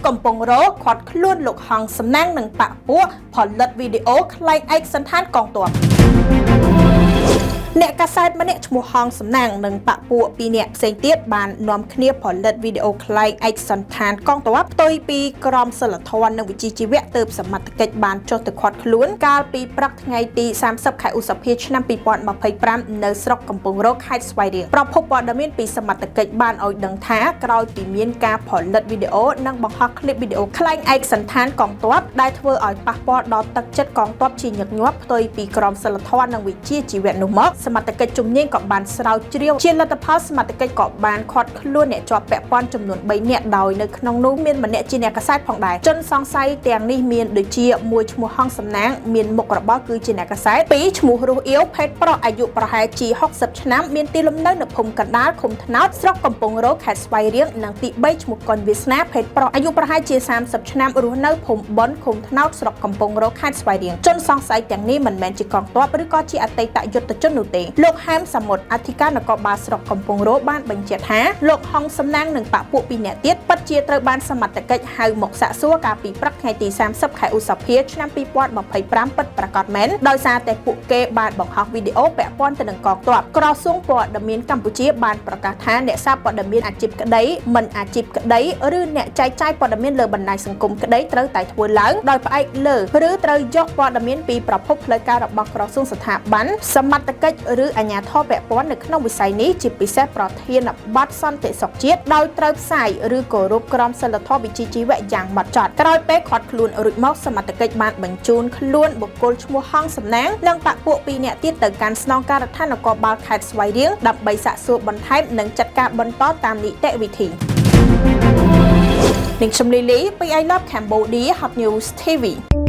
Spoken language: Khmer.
កំពង់រោទិ៍ឃាត់ខ្លួនលោកហងសំណាងនិងបក្ខពួកផលិតវីដេអូក្លែងឯកសណ្ឋានកងទ័ពអ្នកកាសែតម្នាក់ឈ្មោះហងសំណាងនិងបក្ខពួកពីរនាក់ផ្សេងទៀតបាននាំគ្នាផលិតវីដេអូក្លែងឯកសណ្ឋានកងទ័ពផ្ទុយពីក្រមសីលធម៌និងវិជ្ជាជីវៈទើបសមត្ថកិច្ចបានចុះទៅឃាត់ខ្លួនកាលពីព្រឹកថ្ងៃទី30ខែឧសភាឆ្នាំ2025នៅស្រុកកំពង់រោទិ៍ខេត្តស្វាយរៀងប្រភពព័ត៌មានពីសមត្ថកិច្ចបានឲ្យដឹងថាក្រោយពីមានការផលិតវីដេអូនិងបង្ហោះឃ្លីបវីដេអូក្លែងឯកសណ្ឋានកងទ័ពដែលធ្វើឲ្យប៉ះពាល់ដល់ទឹកចិត្តកងទ័ពជាញឹកញាប់ផ្ទុយពីក្រមសីលធម៌និងវិជ្ជាជីវៈនោះមកសមត្ថកិច្ចជំនាញក៏បានស្រាវជ្រាវជាលទ្ធផលសមត្ថកិច្ចក៏បានឃាត់ខ្លួនអ្នកជាប់ពាក់ព័ន្ធចំនួន3នាក់ដោយនៅក្នុងនោះមានម្នាក់ជាអ្នកកាសែតផងដែរជនសង្ស័យទាំងនេះមានដូចជាមួយឈ្មោះហងសំណាងមានមុខរបរគឺជាអ្នកកាសែតពីរឈ្មោះរស់អៀវភេទប្រុសអាយុប្រហែលជា60ឆ្នាំមានទីលំនៅនៅភូមិកណ្ដាលឃុំថ្នោតស្រុកកំពង់រោទិ៍ខេត្តស្វាយរៀងនិងទី3ឈ្មោះកុនវាសនាភេទប្រុសអាយុប្រហែលជា30ឆ្នាំរស់នៅភូមិបុនឃុំថ្នោតស្រុកកំពង់រោទិ៍ខេត្តស្វាយរៀងជនសង្ស័យទាំងនេះមិនមែនជាកងទ័ពឬក៏ជាអតីតយុទ្ធជននោះទេលោកហែមសមុទ្រអធិការនគរបាលស្រុកកំពង់រោទិ៍បានបញ្ជាក់ថាលោកហងសំណាងនិងបក្ខពួកពីរនាក់ទៀតពិតជាត្រូវបានសមត្ថកិច្ចហៅមកសាកសួរកាលពីព្រឹកថ្ងៃទី30ខែឧសភាឆ្នាំ2025ពិតប្រាកដមែនដោយសារតែពួកគេបានបង្ហោះវីដេអូពាក់ព័ន្ធទៅនឹងកងទ័ពក្រសួងព័ត៌មានកម្ពុជាបានប្រកាសថាអ្នកសារព័ត៌មានអាជីពក្តីមិនអាជីពក្តីឬអ្នកចែកចាយព័ត៌មានលើបណ្ដាញសង្គមក្តីត្រូវតែធ្វើឡើងដោយផ្អែកលើឬត្រូវយកព័ត៌មានពីប្រភពផ្លូវការរបស់ក្រសួងស្ថាប័នសមត្ថកិច្ចឬអាជ្ញាធរពាក់ព័ន្ធនៅក្នុងវិស័យនេះជាពិសេសប្រធានបទសន្តិសុខជាតិដោយត្រូវផ្សាយឬគោរពក្រមសីលធម៌វិជ្ជាជីវៈយ៉ាងម៉ត់ចត់ក្រោយពេលឃាត់ខ្លួនរួចមកសមត្ថកិច្ចបានបញ្ជូនខ្លួនបុគ្គលឈ្មោះហងសំណាងនិងបក្ខពួកពីរនាក់ទៀតទៅកាន់ស្នងការដ្ឋាននគរបាលខេត្តស្វាយរៀងដើម្បីសាកសួរបន្ថែមនិងចាត់ការបន្តតាមនីតិវិធីនាងខ្ញុំលីលីពី I Love Cambodia Hot News TV។